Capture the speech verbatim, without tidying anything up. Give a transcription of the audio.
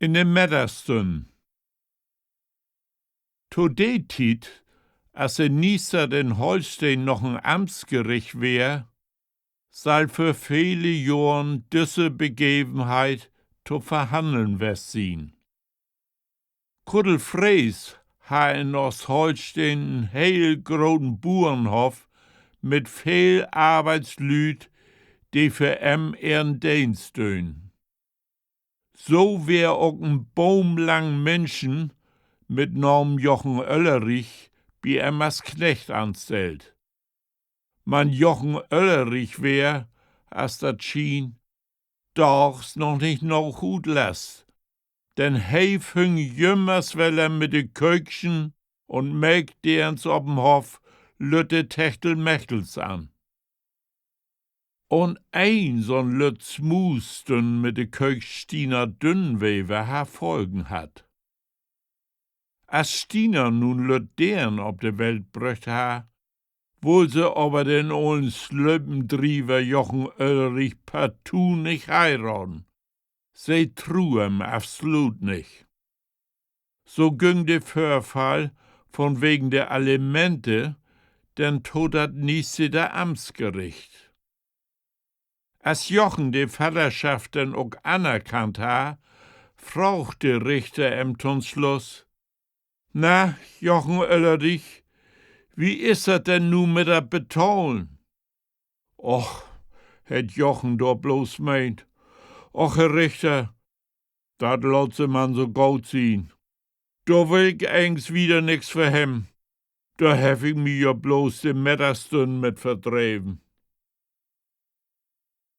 In de Meddagsstünn. To de Tiet, as in Niestadt in Holsteen noch en Amtsgericht weer, sall vör vele Johren düsse Begevenheit to verhanneln west sien. Kuddel Frees harr in Oostholsteen en heel groten Buernhoff mit veel Arbeitslüüd, de för em ehren Deenst döön. So weer ok en boomlang Minschen mit Naam Jochen Öllerich bi em as Knecht anstellt. Man Jochen Öllerich weer, as dat schien, daags noch nich noog utlast, denn he füng jümmers wedder mit de Köökschen un Melkdeerns op den Hoff lütte Techtelmechtels an. Un een so'n lütt Smuusstünn mit de Köök Stina Dünnwever harr Folgen hatt. As Stina nu 'n lütt Deern op de Welt bröcht harr, wull se aver den olen Slöpendriever Jochen Öllerich partu nich heiraden. Se tru em absolut nich. So güng de Vörfall vunwegen de Alimente denn to dat Niestedter Amtsgericht. As Jochen de Vadderschaft denn ok anerkannt harr, fraag de Richter em to'n Sluss: Na, Jochen Öllerich, wie is dat denn nu mit dat Betahlen? Och, hett Jochen dor blots meent, och, Herr Richter, dat laat Se man so goot sien. Dor will ik egens wieder nix för hebben. Dor heff ik mi ja blots de Meddagsstünn mit verdreven.